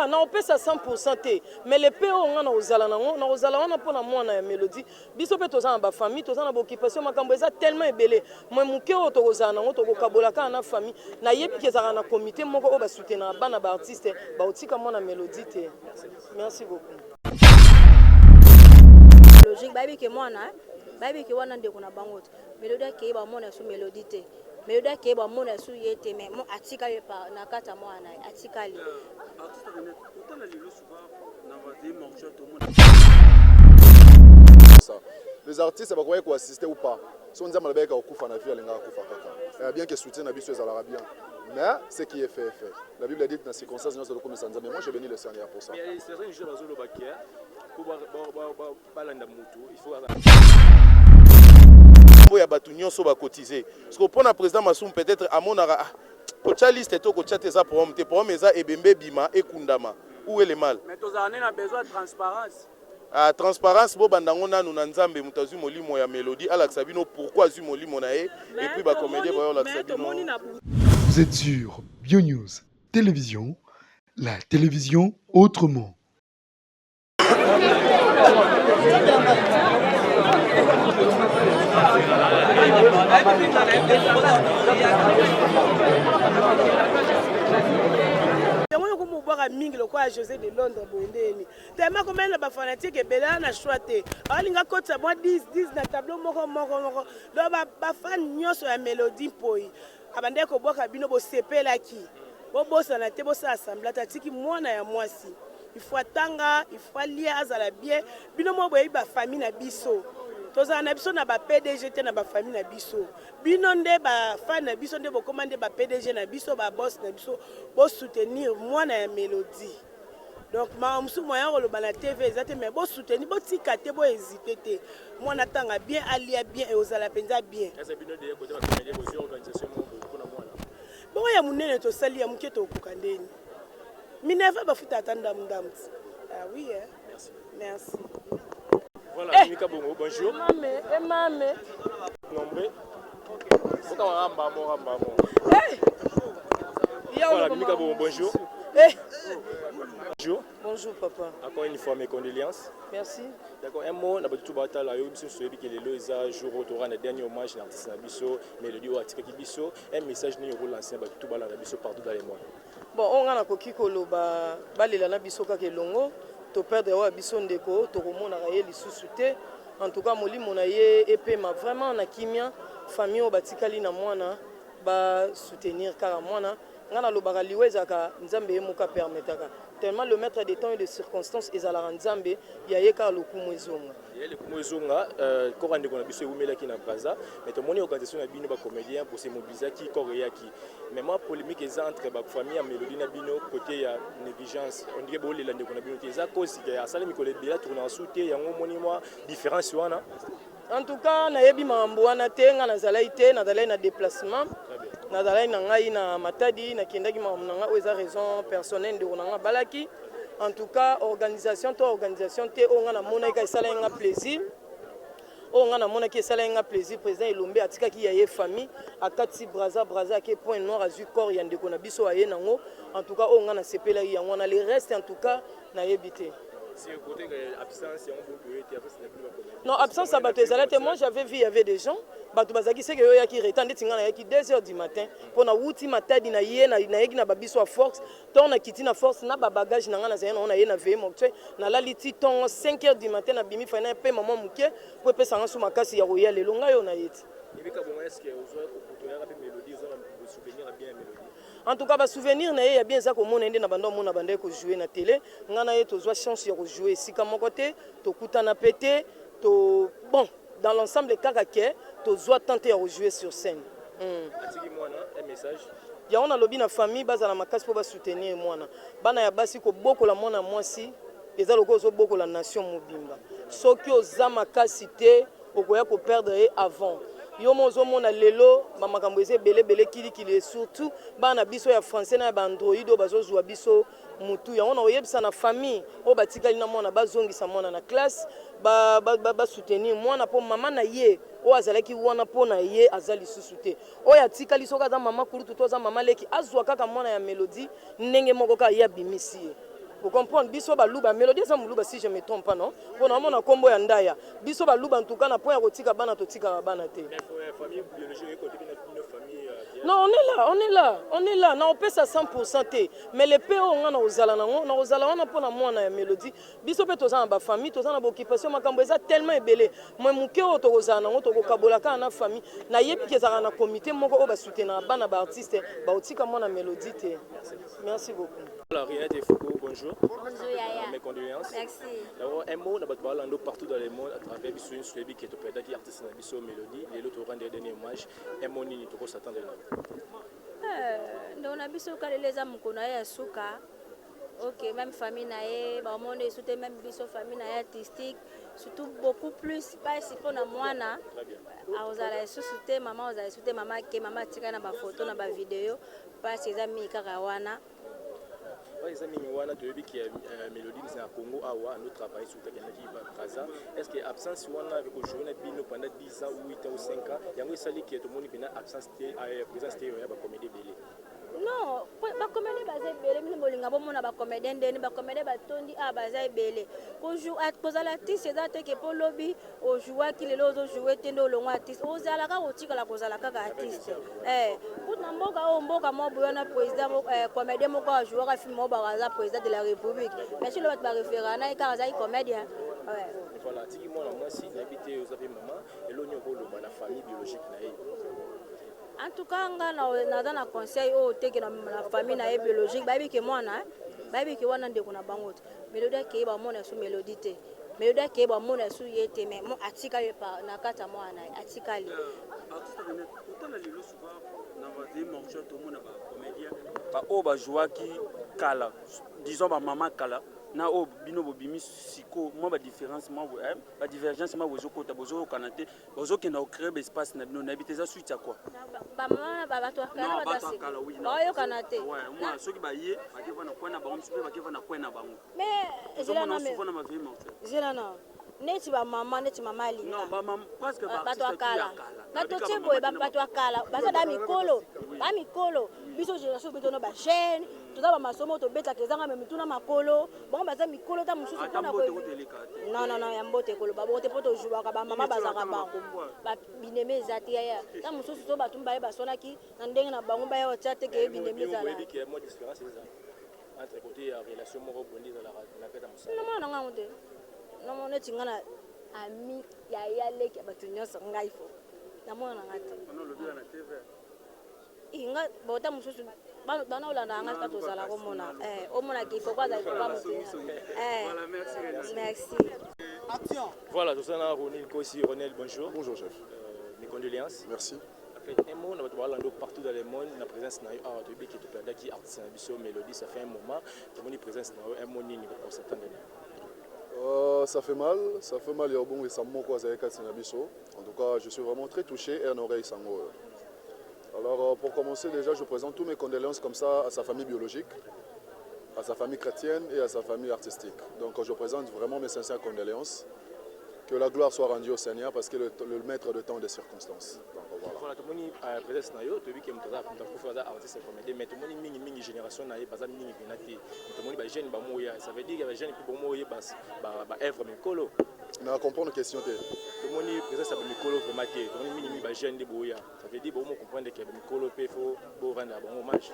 cas naopesa 100 te, mais le peu oyo nga nakozala nango, nakozala wana mpo na mwana ya Mélodie. Biso mpe toza na bafamille, toza na baoccupation, makambo eza tellement ebele. Mais moke oyo tokozala nango, tokokabola kaka na famille. Nayebi ke ezalaka na comité moko oyo basoutenaka bana baartiste, baotika mwana Mélodie te. Merci beaucoup. Logique, bayebi ke mwana, bayebi ke wana ndeko na bango te. Mélodie akei, bamona su Mélodie te. Mélodie akei, bamona su ye te, mais atikali na kati ya mwana na ye, atikali. Artiste René, totala lelo souvent na bavie mortuaire, tomona ça. Les artistes bakoki koassister ou pas, so Nzambe alobaki kokufa na vie, alingaka kufa kaka. Bien que soutien na biso ezalaka bien, mais ce qui est fait est fait. La Bible dit na circonstance nyonso tokomisa Nzambe. Moi, je bénis le Seigneur pour ça. Mais certains jours bazolobaki po balanda motu, il faut mbo ya bato nyonso bakotize, parce que mpo na président Masumu, peut-être amonaka, ah, kotya liste to kotya te eza problème te. Problème eza ebembe ebima, ekundama. Où est le mal? Mais tozala nde na besoin ya transparence. Ah, transparence, bobanda yango nanu na Nzambe. Moto azwi molimo ya Mélodie alakisa bino pourquoi azwi molimo na ye, et puis bacomédien bayo olakisa bino. Vous êtes sur BioNews Télévision, la télévision autrement. Yango yo komobwaka mingi lokola José de Londres boye ndeni, tellement komeli na bafanatique ebele wana na choix te, alinga kotisa mwa 10 10 na tableau moko moko moko. Donc bafan nyonso ya Mélodie Mpoi abandaki kobwaka bino, bosepelaki, bobosana te, bosala semblant te. Atiki mwana ya mwasi, il faut atanga, il faut alia, azala bien. Bino moko boyebi bafamille na biso, tozala na biso na ba PDG te na bafamille na biso. Bino nde bafan na biso, nde bokóma nde ba PDG na biso, baboss na biso. Bosoutenir mwana ya Mélodie. Donc makambo mosusu moyen koloba na TV eza te, mais bosoutenir, botika te, bohésite te. Mwana atanga bien, alia bien, eozala mpenza bien. Eza bino de côté bacomédien, bozwi organisation moko boye mpona mwana? Bongo ya monene tosali, ya moke tokoka ndeni? Minerva bafuta ata ndamu ndamu ti. Ah oui, eh? Merci. Merci. Voilà. Eh. Mimika Bongo, bonjour. Mame e mame. Nombre okama rambamo rambamo. Hey! Voilà, Mimika Bongo, bonjour. Eh! Bonjour. Bonjour papa. Encore une fois, mes condoléances. Merci. D'accord, un mot na bato batala yo. Biso toyebi ke lelo eza jour oyo torendre dernier hommage na artiste na biso Mélodie oyo atikaki biso. Un message nini okolancer na bato balanda biso partout dans le monde? Bon, oyo ngai nakoki koloba, balela na biso kaka elongo. Toperdre oyo ya biso ndeko, tokomonaka ye lisusu te. En tout cas, molimo na ye epema vraiment na kimia. Famille oyo batikali na mwana, basoutenir kaka mwana. Ngai nalobaka, liwa ezalaka Nzambe ye moko apermetaka, tellement le maître de temps et de circonstances ezalaka Nzambe. Ya ye kaka lokumu ezonga. Ye lokumu ezonga. Corps ya ndeko na biso ewumelaki na Braza, mais tomoni organisation na bino bacomédien bose mobilisaki, corps eyaki. Mais mwa polémique eza entre bafamille ya Mélodie na bino, côté ya négligence. On dirait bolela ndeko na bino te. Eza cause ke asali mikolo ebele, atournaka su te, yango omoni mwa différence wana? En tout cas, nayebi makambo wana te. Ngai nazalaki te, nazalaki na déplacement, nazalaki na ngai na Matadi, nakendaki makambo na ngai oyo eza raison personnelle. Ndeko na ngai abalaki. En tout cas, organisation to organisation te, oyo ngai namonaki ka esalaki nga plaisir, oyo ngai namonaki esalaki nga plaisir, président Elombe atikaki ya ye famille, akatisi Braza, Braza ake Point Noir, azwi corps ya ndeko na biso, aye nango. En tout cas, oyo ngai nasepelaki yango wana. Le reste, en tout cas, nayebi te. Absence yango boye te, absence na bino bacomédien? Non, absence ya bato ezala te. Moi, j'avais vu, il y avait des gens, bato bazalaki seke. Oyo oyaki retard ndeti ngai nayaki 2 heures du matin mpo nawuti Matadi na ye, nayeki na babiso ya force. Ntongo nakiti na force na babagage na ngai, nazali nango, na ye na veillée mortuaire, nalali ti ntongo 5 heures du matin, nabimi fai na pema mwa moke mpo epesanga su makasi ya koya lelo. Ngai oyo naye ti. Ebika bongo, est ce que ozwa kotoyaka mpe Mélodie, oza na souvenir ya bien ya Mélodie? En tout cas, basouvenir na ye ya bien eza komona ye nde na banda omona, banda ye kojouer na télé. Ngai na ye tozwa chance ya kojouer esika moko te, tokutana mpe te. To bon, dans l'ensemble kaka ke tozwa temps te ya kojouer sur scène. Atiki mwana, un message? Yango nalobi na famille, bazala makasi mpo basoutenir mwana. Bana ya basi, kobokola mwana mwasi eza lokola ozobokola nation mobimba. Soki oza makasi te, okoya koperdre ye avant. Yo mo ozomona lelo bamakambo eza ebele ebele, kilikili, et surtout bana biso ya français na ya baandroid oyo bazozwa biso mutu. Yango na koyebisa na famille oyo batikali na mwana, bazongisa mwana na classe, basoutenir mwana, mpo mama na ye oyo azalaki wana mpo na ye aza lisusu te. Oyo atikali, soki aza mama kulutu to aza mama leki, azwa kaka mwana ya Mélodie ndenge moko kaka ye abimisi ye. O comprendre biso baluba Melodie eza muluba si je me trompe pas non? Pona omona kombo ya ndaya. Biso baluba en tout cas na point ya kotika bana totikaka bana te. Non, on est là, on est là, on est là. Na opesa 100% te. Mais le peu oyo nga na kozala nango, na kozala wana pona mwana ya Melodie. Biso pe toza na ba famille, toza na ba occupation, makambo eza tellement ebele. Mais moke oyo tokozala nango tokokabola kaka na famille. Nayebi ke ezalaka na comité moko oyo ba soutenaka bana ba artistes, bakotika mwana Melodie te. Merci beaucoup. Voilà, Renate Efoko, bonjour. Bonjour Yaya. Mes condoléances. Merci. D'abord, un mot, na bato balando partout dans le monde à travers biso nyonso toyebi ke toperdaki artiste na biso Mélodie, lelo to rendre dernier hommage. Un mot nini toko s'attendre na. Ndeko na biso kalele eza mokolo na ye ya suka. Ok, même famille na ye, bamoni esu te, même biso famille na ye artistique, surtout beaucoup plus pasi mpona mwana akozala lisusu te, mama akozala lisusu te, mama ake, mama atikali na bafoto na bavideo, pasi eza mingi kaka wana. Pasi eza mingi wana, toyebi ke Mélodie na Congo awa ando travailler surtout akendaki Brazza. Est-ce que absence wana ekojouer na bino pendant 10 ans ou 8 ans ou 5 ans, yango esali ke tomoni mpena absence te, présence te ya bacomédie ebele? Non, bacomédien baza ebele, bino bolinga bomona bacomédien ndeni, bacomédien batondi awa baza ebele. Kozala artiste eza te ke mpo lobi ojouaki, lelo ozojoue te nde olongwa artiste. Ozala kaka, otikala kozala kaka artiste. Kutu na mboka oyo, mboka moko boye wana, président comédien moko ajouaka film moko baka aza président de la République, mais silo bato baréférera na ye kaka azali comédien. Voilà, atiki mwana mwasi, nayebi te oza mpe mama, eloni okoloba na famille biologique na ye? En tout cas, nga naza na conseil oyo teke na famille na ye biologique, bayebi ke mwana, bayebi ke wana ndeko na bango te. Mélodie akei, bamona esu Mélodie te, Mélodie akei, bamona esu ye te, mais atikali na kati ya mwana na ye, atikali. Artiste Renate, totala lelo souvent na baveille mortuaire, tomona bacomédien baoyo bajouaki kala, disons bamama kala na oyo bino bobimi siko, mwa badifférence, mwa badivergence, mwa bozokota bozoyokana te, bozokenda kocréer baespace na bino, nayebi te eza suite ya quoi. Bamama, bato ya kala, bato ya sika baoyokana te. Soki baye bakeva na coin na bango, mosusu mpe bakeva na coin na bango. Mais tozomona souvent na baveille mortuaire. Zela na neti bamama, neti mama alinga bato ya kala na totie boye, bato ya kala baza da mikolo, bamikolo. Biso génération bitono bajeune, toza bamasomo, tobetaka ezanga me mituna makolo. Bango baza mikolo ta mosusu mpona, non, non, non, ya mbote ekoloba bongo te, mpo tozwaka bamama bazalaka bango bineme eza te yaya. Ta mosusu so bato mibale baswanaki na ndenge na bango, baya otya te ke bineme ezala. Entre côté ya relation moko bondi ezalaka na kati ya mosala. Namona na ngango te, namona neti nga na ami yaya leki ya bato nyonso, ngai fo namona na nga te. Nga bota mosusu bana olanda nga kaka, tozala komona, omonaki ifoko azali koka motu. Merci. Voilà, toza na Ronel Kosi. Ronel, bonjour. Bonjour, chef. Mes condoléances. Merci. En fait, un mot, na bato balando partout dans le monde, na présence na yo awa, toyebi ke toperdaki artiste na biso Mélodie, ça fait un moment, tomoni présence na yo, un mot nini bato s'attendre na? Ça fait mal, ça fait mal ya obongisa moko azali kati na biso. En tout cas, je suis vraiment très touché et un oreille sango. Alors, pour commencer déjà, je présente tous mes condoléances comme ça à sa famille biologique, à sa famille chrétienne et à sa famille artistique. Donc, je présente vraiment mes sincères condoléances. Que la gloire soit rendue au Seigneur parce que le maître de temps et des circonstances. Donc, voilà. Voilà, tomoni présence na yo, toyebi ke moto aza moto akufi aza artiste comédien, mais tomoni mingi mingi génération na ye baza mingi mpena te. Tomoni bajeune bamoya, ça veut dire que bajeune mpe bomoyeba baœuvre mikolo. Na comprendre question te. Tomoni présence ya bamikolo vraiment te, tomoni mingi mingi bajeune nde boya, ça veut dire bomo comprendre ke bamikolo mpe faut borendre bango hommage.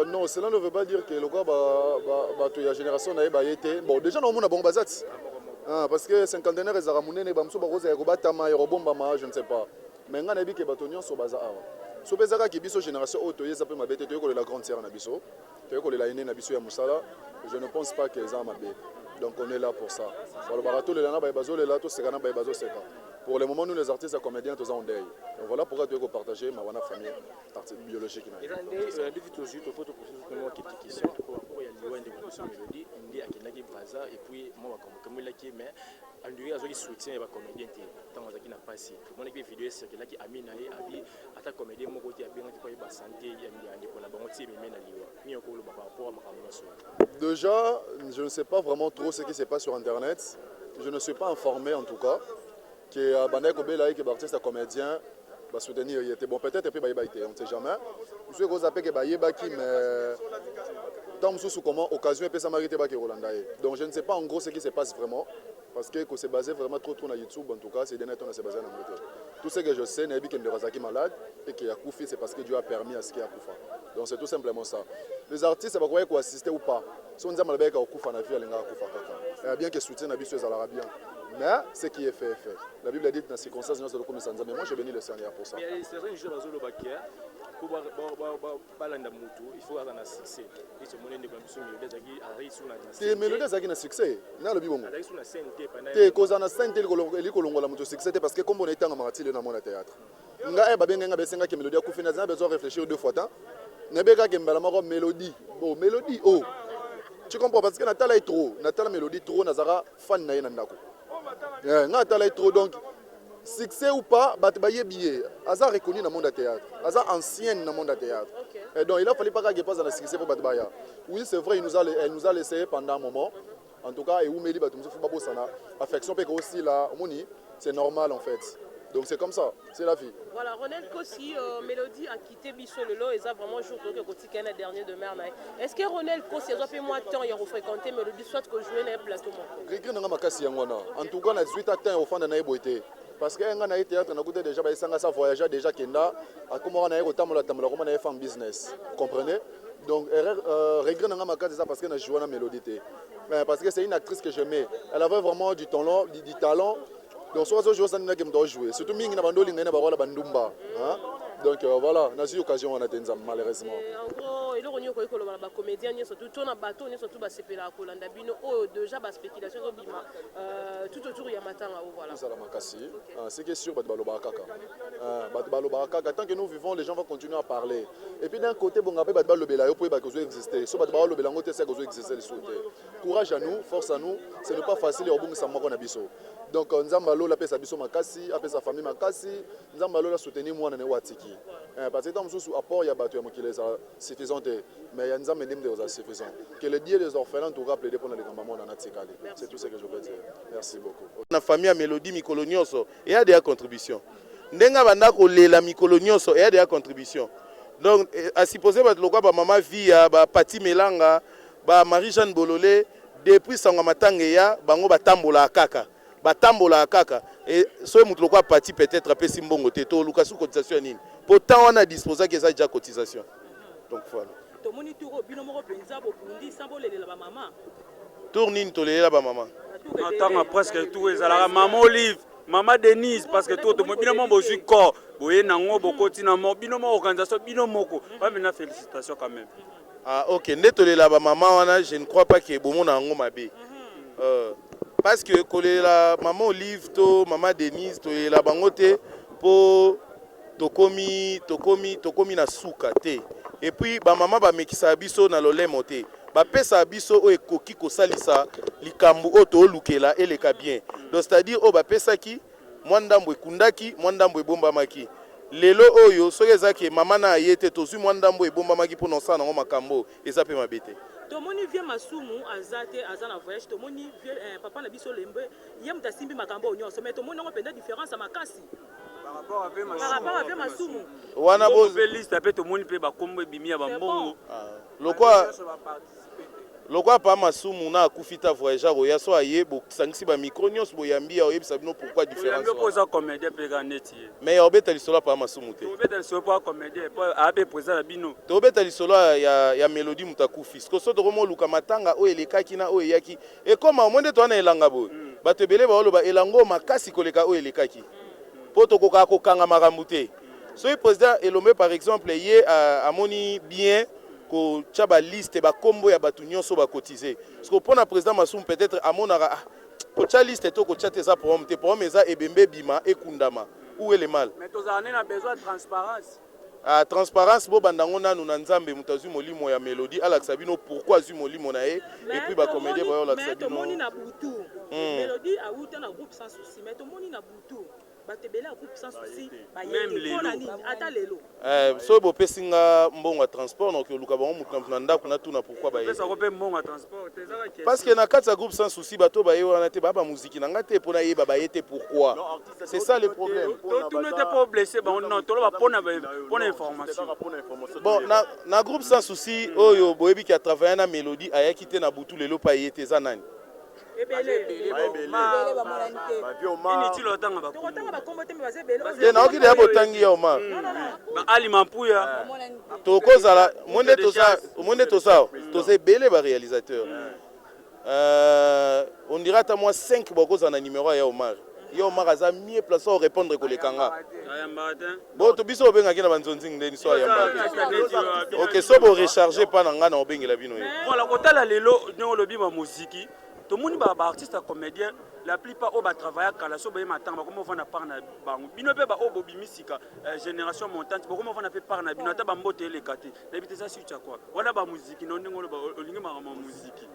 Non, cela ne veut pas dire que lokola bato ya génération na ye baye te. Bon, déjà naomona bango baza ti. Ah, parce que cinquantenaire ezalaka monene, bamosusu bakozala ya kobatama, ya kobombama, je ne sais pas. Mais ngai nayebi ke bato nyonso baza awa. So mpe eza kaka biso génération oyo toye, eza mpe mabe te, toye kolela grande sœur na biso, toye kolela aîné na biso ya mosala. Je ne pense pas que eza mabe. Donc on est là pour ça. Balobaka tolela na baye bazolela, toseka na baye bazoseka. Pour le moment, nous les artistes et comédiens, toza en deuil. Donc voilà pourquoi toye kopartager mawa na famille biologique na ye. Eza nde ndevi tozwi tofo topose mwa quelques questions par rapport ya liwa ndeko na biso Mélodie, nde akendaki Braza et puis mwa makambo ekamwelaki, mais andure azwaki soutien ya bacomédien te ntango azalaki na mpasi. Tomonaki mpe video esekelaki ami na ye abi ata comédien moko te abengaki mpo ayeba santé ya ndeko na bango ti ememe na liwa. Nini okoloba par rapport ya makambo nyonso? Déjà, je ne sais pas vraiment trop ce qui se passe sur Internet. Je ne suis pas informé en tout cas que bandaki kobela ye ke baartiste ya comédien basoutenir ye te. Bon, peut-être mpe bayebaki te, on ne sait jamais. Mosusu ekozala mpe ke bayebaki, mais Ntango mosusu comment occasion epesamaki te bake kolanda ye. Donc je ne sais pas en gros ce qui se passe vraiment parce que ko se baser vraiment trop trop na YouTube en tout cas ces derniers temps na se baser na yango te. Tout ce que je sais nayebi ke ndeko azalaki malade et que akufi c'est parce que Dieu a permis à ce que akufa. Donc c'est tout simplement ça. Les artistes bakoki ko assister ou pas. Soki Nzambe alobaki akokufa na vie alingaka akufa kaka. Bien que soutien na biso ezalaka bien mais ce qui est fait est fait. La Bible dit na circonstance nyonso tokumisa Nzambe. Moi je bénis le Seigneur pour ça. Mais certains jours bazoloba ke po balanda mutu il faut aza na succès. Neti omoni ndeko na biso Melodie azalaki azalaki su na Te Melodie azalaki na succès. Nga alobi bongo. Azalaki su na scène te pendant Te kozala na scène te elingi kolongola moto succès te parce que kombo na ye etangamaka ti lelo na mona théâtre. Nga eh babengai nga besengaki ke Melodie akufi naza na besoin réfléchir deux fois temps. Nayebaki kaka mbala moko Melodie. Oh Melodie oh. Tu comprends parce que natala ye trop, natala Melodie trop nazalaka fan na ye na ndako. Eh, nga atala ye trop donc succès ou pas bato bayebi ye aza reconnu na monde ya théâtre aza ancienne na monde ya théâtre okay. Et donc il a fallu pas kaka epaza na succès mpo bato baya. Oui c'est vrai, il nous a, elle nous a laissé pendant un moment en tout cas ewumeli bato mosusu babosana affection mpe ekosila omoni c'est normal en fait. Donc c'est comme ça, c'est la vie. Voilà, Ronel Kosi, Mélodie a quitté biso lelo, eza vraiment jour toke kotika na dernier demeure na ye. Est-ce que Ronel Kosi azwa mpe mwa temps ya kofréquenter Mélodie soit kojouer na ye plateau moko? Regret nanga makasi yango wana. En tout cas nazwi ta temps ofanda na ye boye te. Parce que nga na ye théâtre nakuta déjà bayesanga sa voyagea déjà kenda akomaka na ye kotambola tambola akoma na ye femme business. Vous comprenez? Donc erreur regret nanga makasi eza parce que na joua na Mélodie te. Mais parce que c'est une actrice que j'aimais. Elle avait vraiment du talent, du talent. Donc soki azo jouer osani nake moto azo jouer. Surtout mingi na bando olinga ye na ba role ya ba ndumba. Hein? Donc voilà, nazui occasion wana te Nzambe malheureusement. En gros, eloko nini okoki koloba na ba comediens nyonso tout to na bato nyonso tout basepelaka kolanda bino oyo déjà ba spéculation ezobima tout autour ya matanga oyo voilà. Tozala makasi. Ce qui est sûr bato balobaka kaka. Bato balobaka kaka tant que nous vivons les gens vont continuer à parler. Et puis d'un côté bonga pe bato balobela yo po oyeba ke ozo exister. Soki bato balobela yango te c'est que ozo exister lisusu te. Courage à nous, force à nous, ce n'est pas facile ya kobungisa moko na biso. Donc Nzambe ya lola apesa biso makasi, apesa famille makasi, Nzambe ya lola soutenir mwana na ye oyo atiki. Eh, parce que tango mosusu apport ya bato ya mokili ezala suffisant te, mais ya Nzambe nde ekozala suffisant. Que le Dieu des orphelins en tout cas plaider pona likambo ya mwana na atikali. C'est tout ce que je peux dire. Merci beaucoup. Na famille ya Melodie mikolo nionso eya deja contribution ndenge abanda kolela mikolo nionso eya deja contribution donc a supposer bato lokola ba mama Viya ba Patty Melanga Ba Marie Jeanne Bolole depuis sango ya matanga eya bango batambolaka kaka batambolaka kaka et soki mutu lokola Pathy peut etre apesi mbongo te toluka su cotisation ya nini po temps wana a disposaki eza dejà cotisation donc voilà. Tomoni tour oyo bino moko penza bobundi sans bolelela ba mama. Tour nini tolelela ba mama? Tanga presque tout ezalaka mama Olive, mama Denise parce que tout tomoni bino moko bozui corps boye nango bokoti na mort bino moko organisation bino moko ba mena félicitations quand même. Ah ok nde tolela ba maman wana je ne crois pas que bomona yango mabe euh, parce que kolela maman Olive to maman Denise tolela bango te po tokomi tokomi tokomi na suka te et puis ba maman bamekisaka biso na lolemo te bapesaka biso oyo ekoki kosalisa likambo oyo toolukela eleka bien donc c'est à dire oyo bapesaki Mwa ndambo ekundaki, mwa ndambo ebombamaki. Lelo oyo, soki eza ke mama na aye te, tozwi mwa ndambo oyo ebombamaki mpo na kosala na yango makambo oyo, eza mpe mabe te. Tomoni vieux masumu aza te aza na voyage tomoni vieux eh, papa na biso lembe ye moto asimbi makambo oyo nyonso mais tomoni yango mpenza différence ya makasi par rapport à vieux par rapport à vieux masumu Wana bo mpe liste mpe tomoni mpe bakombo ebimi ya bambongo. Lokwa Lokola pa masumu na akufi ta voyage akoya so aye bosangisi ba micro nionso boyambi ye akoyebisa bino pourquoi difference Oyambi po wana. oza comedien pe kaka neti ye. Mais ya kobeta lisolo ya pa masumu te. Tokobeta lisolo po aza comedien po aza pe president na bino. Tokobeta lisolo ya ya melodie mutu akufi sikoyo soki tokomi koluka matanga oyo elekaki na oyo eyaki ekoma omoni nde toza na elanga boye batu ebele baoloba elanga oyo makasi koleka oyo elekaki po tokokaka kokanga makambo te soki president elombe par exemple ye amoni bien kotia ba liste ba kombo ya batu nionso ba cotiser sikoyo pona president masumu peut etre amonaka ah kotia liste to kotia te eza problème te problème eza ebembe ebima ekundama où est le mal? Mais tozalaka nde na besoin ya transparence. Ah transparence bo banda ngo nanu na nzambe mutu azui molimo ya melodie alakisa bino pourquoi azui molimo na ye et puis ba comedien bayo lakisa mais bino tomoni na butu melodie awuta na groupe sans souci mais tomoni na butu. Bato ebele ya groupe sans souci baye te pona nini ata lelo. Eh, soki bopesi nga mbongo ya transport nakoki koluka bango moto na moto na ndako natuna pourquoi baye te. Parce que na kati ya groupe sans souci bato oyo baye wana te baa ba muziki na nga te mpo nayeba baye te pourquoi. C'est ça le problème. Totuna te mpo blesse bango non toloba pona pona information. Bon na, na groupe sans souci oyo boyebi ki a travailla na Melodie ayaki te na butu lelo mpe aye te eza nani? Te nayoki deja botangi ya Omar. Ali Mampuya. Tokozala monde toza monde toza toza ebele ba réalisateur. Euh, on dirait ata mwa 5 bakozala na numéro ya Omar. Ya Omar aza mieux placé au répondre koleka nga. Bo to biso obengaki na banzonzing ndeni so ayamba te. Ok, so bo recharger pa na nga na obengela bino ye. Voilà, kotala lelo ndenge olobi ba muziki tomoni ba ba artiste ya comédien la plupart oyo ba travailla kala so baye matanga bakoma ovanda part na bango bino mpe baoyo bobimi sika euh, génération montante bokoma ovanda mpe part na bino ata bambote eleka te nayebi te eza suite ya quoi wana ba muziki na ndenge oloba olingi makambo ya muziki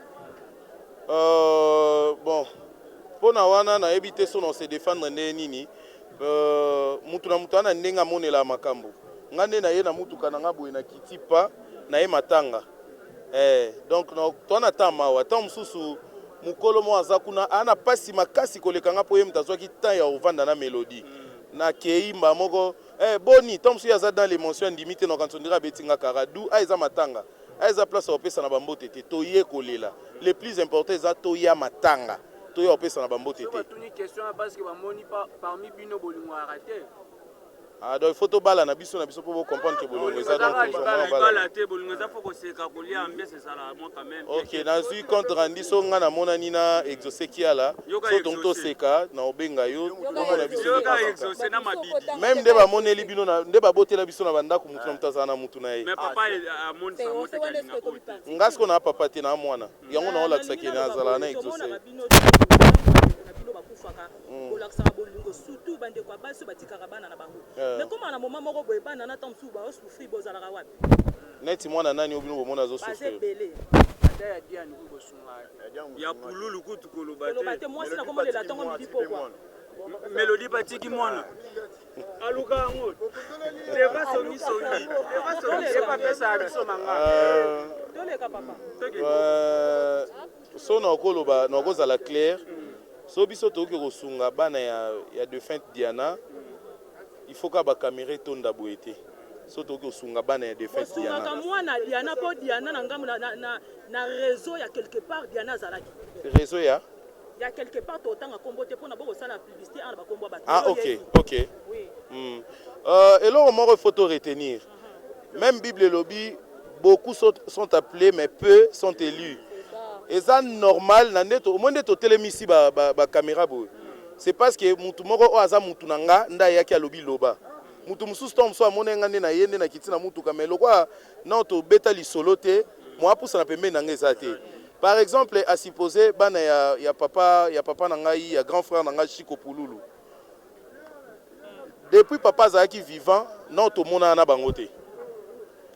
euh, bon mpo na wana nayebi te so na se défendre ndenge nini Euh, mutu na mutu ana ndenge amonela makambo. Nga nde naye na mutuka na nga boye na kiti pa naye matanga. Eh, donc na to na temps mawa, temps mususu mukolo mo aza kuna ana pasi makasi koleka nga po ye mutu azwaki temps ya ovanda na melodie. Na keyi mba moko eh boni temps mususu ye aza dans l'emotion andimi te na kanisa ondire abeti nga kara du a eza matanga. A eza place ya kopesa na ba mbote te, toye kolela. Le plus important eza toya matanga. Toya kopesa na ba mbote te. Soki batuni question wana parce que bamoni parmi bino bolingo ezalaka te. Ah donc il faut tobalana biso na biso po bo comprendre que bolingo eza donc tozwa mwa libala balana. te bolingo eza faut koseka kolia ambiance ezala mwa quand même. Ok nazui compte rendu so nga namonani na Exauce Kiala Yoka so tongi Exauce. toseka na obenga yo omona biso nde Yoka toseka. Exauce na Mabidi. Meme nde bamoneli bino na nde babotela biso na bandako mutu na mutu azala na mutu na ye. Mais papa amonisa yango te ke alinga oyo te. Nga sikoyo naa papa te naa mwana. Yango nao lakisa ke nazala na exauce. Tomonaka bino tango na bino bakufaka bolakisaka bolingo surtout ba ndeko ya basi oyo batikaka bana na bango mais ekomaka na moment moko boye bana na tango mosusu bao souffrir bozalaka wapi? Neti mwana nani oyo bino bomoni azo Baza souffrir? ebele. Ata ya Diane kutu bosungaka te. Ya pululu kutu koloba Koloba te. te mwasi na komolela tongo midi pokwa. Melodie batiki mwana. Aluka yango. Deva songi songi. Deva songi Ye pe apesaka biso manga. Toleka papa. Euh, so nakoloba nakozala clair so biso tokoki kosunga bana ya, ya defunte Diana il faut ka ba camera etonda boye te so tokoki kosunga bana ya defunte Bosungaka Diana mwana Diana po Diana na ngambo na, na, na, na réseau ya quelque part Diana azalaki. réseau ya Ya quelque part totanga kombo te pona boko sala publicité awa na ba kombo ya batu. Ah ok ok. Oui. Hmm. Euh, eloko moko il faut to retenir. Même Bible elobi beaucoup sont, sont appelés mais peu sont élus. Eza normal na nde omoni nde totelemisi ba, ba, ba caméra boye. C'est parce que mutu moko oyo aza mutu na nga nde ayaki alobi loba. Mutu mosusu ntango mosusu amoni nga nde na ye nde nakiti na mutuka mais lokola nao tobeta lisolo te moyen apusana pembeni na nga eza te. Par exemple a supposer bana ya, ya papa ya papa na ngai ya grand frère na ngai Chico Pululu depuis papa azalaki vivant nao tomonana na bango te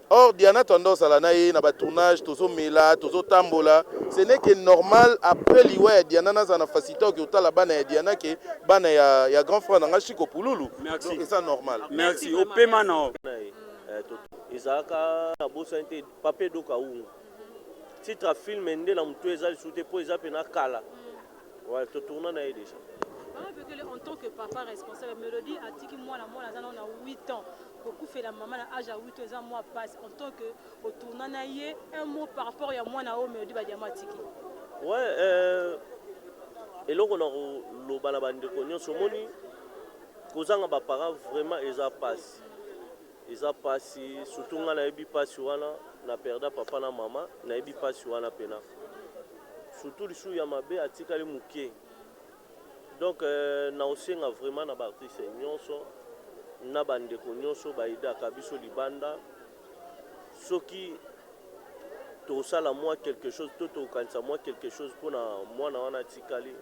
or Diana toanda ozala na ye na ba tournage tozomela tozotambola ce n'est que normal après liwa ya Diana nazala na facilité oke otala bana ya Diana ke bana ya, ya grand frère na ngai Chico Pululu. Merci. Donc eza normal. Merci opema na yo. Ezalaka nabosani te papa edo kaungu Titre ya film nde na mutu eza lisusu te po eza pena kala. Ouais, to tourna na ye dejà. Mama Bekele en tant que papa responsable Melodie atiki mwana mwana aza nano na 8 ans kokufela mama na age ya 8 ans eza mwa pasi en tant que otourna na ye un mot par rapport ya mwana oyo Melodie Badiama atiki. Ouais, euh, eloko na koloba na bandeko nyonso omoni kozanga ba parents vraiment eza pasi. Eza pasi surtout nga nayebi pasi wana na perda papa na maman nayebi pasi wana pena surtout lisusu ya mabe atikali mukie donc nakosenga vraiment na ba artiste nionso na ba ndeko nionso ba aidaka biso libanda soki tokosala mua quelque chose to tokokanisa mua quelque chose pona mwana wana atikali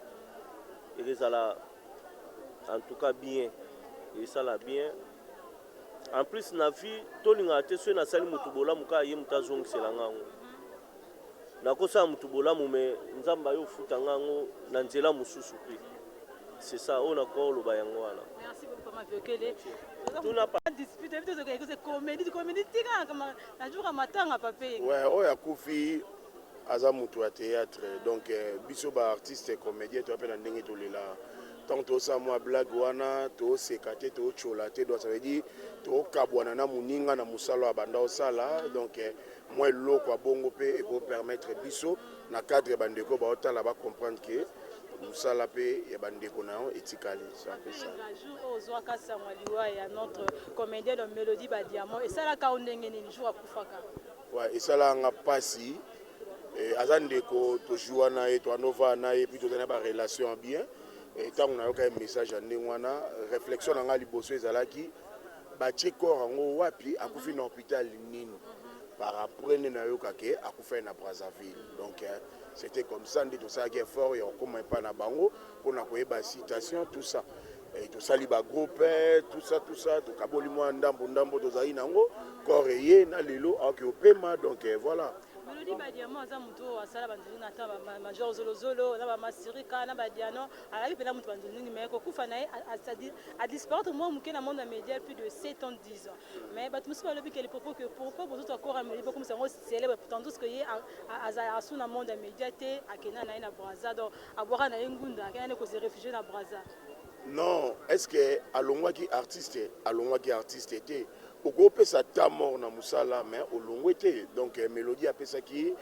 ekozala en tout cas bien esala bien. En plus na vie tolingaka te soki nasali mutu bolamu kaka ye mutu azongisela nga yango. Nakosala mutu bolamu mais Nzambe aye ofuta nga yango na nzela mosusu pe. C'est ça oyo nakoka koloba yango wana. Merci beaucoup papa Viokele. Tuna pa dispute ebi tozoka ekose comédie comédie tika na jour ya matanga papa. Ouais, oyo akufi aza mutu ya théâtre, donc biso ba artiste comédien toya mpe na ndenge tolela. Ntango tosala mwa blague wana, toseka te, totyola te. Donc ça veut dire tokabwana na moninga na mosala oyo abanda osala. Donc mwa eloko ya bongo mpe ekopermettre biso na cadre ya bandeko baotala bacomprendre ke mosala mpe ya bandeko na yo etikali. C'est un peu ça. Jour oyo ozwaka sango ya liwa ya notre comédien de Mélodie Badiamant, esalaka yo ndenge nini jour akufaka? Ouais, esalaka nga mpasi. Aza ndeko, tozwa na ye, toanova na ye, puis tozali na barelation ya bien. Ntango nayoka ye message ya ndenge wana, réflexion na ngai liboso ezalaki: batie corps yango wapi? Akufi na hôpital nini? Par après nde nayoka ke akufaki na Brazzaville. Donc c'était comme ça nde tosalaki effort ya kokóma epai na bango mpona koyeba situation, tout ça. Tosali bagroupe, tout ça, tout ça, tokaboli mwa ndambo ndambo tozali nango. Corps eye na lelo aoki opema. Donc voilà. Mélodie Badiamant aza motu oyo asala banzonzingi ata bamajor Zolozolo na bamasirika na badiano. Azalaki mpena motu banzonzingi, mais kokufa na ye, adisparaître mwa moke na monde ya média plus de 7 ans, 10 ans. Mais bato mosusu balobi ke le propos que pourquoi bozotwa corps ya Mélodie, bokomisa yango célèbre, tandis que ye azalaka su na monde ya média te? Akenda na ye na Braza, donc abwaka na ye ngunda, akenda na ye kose réfugier na Braza. Non, est ce que alongwaki artiste? Alongwaki artiste te. Okopesa ta mort na mosala, mais olongwe te. Donc Mélodie apesaki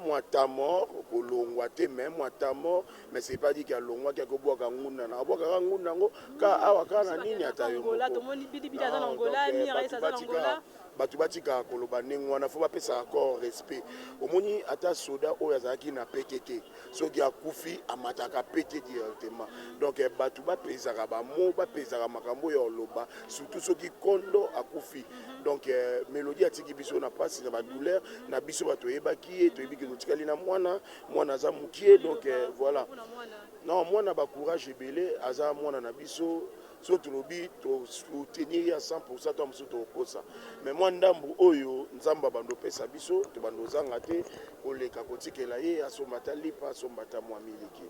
mwa ta mort, kolongwa te, mais mwa ta mort. Mais c'est pas dit ke alongwaki, akobwaka ngunda na abwakaka ngunda yango ka awa kaka na nini, ata yo. Bato batikaka koloba ndenge wana. Fo bapesaka corps respect. Omoni, ata soda oyo azalaki na pete te, soki akufi amataka pete directement. Donc bato bapesaka bamo, bapesaka makambo oyo oloba, surtout soki kondo akufi. Donc Mélodie atiki biso na mpasi, na badouleur na biso. Bato oyebaki ye, toyebi ke totikali na mwana. Mwana aza mokie. Donc voilà. Non, mwana bacourage ebele, aza mwana na biso. So tolobi tosoutenir ye ya 100, to mosusu tokokosa. Mais mwa ndambu oyo Nzambe abando opesa biso, tobando ozanga te koleka kotikela ye, asomba ata lipa, asomba ata mwa miliki.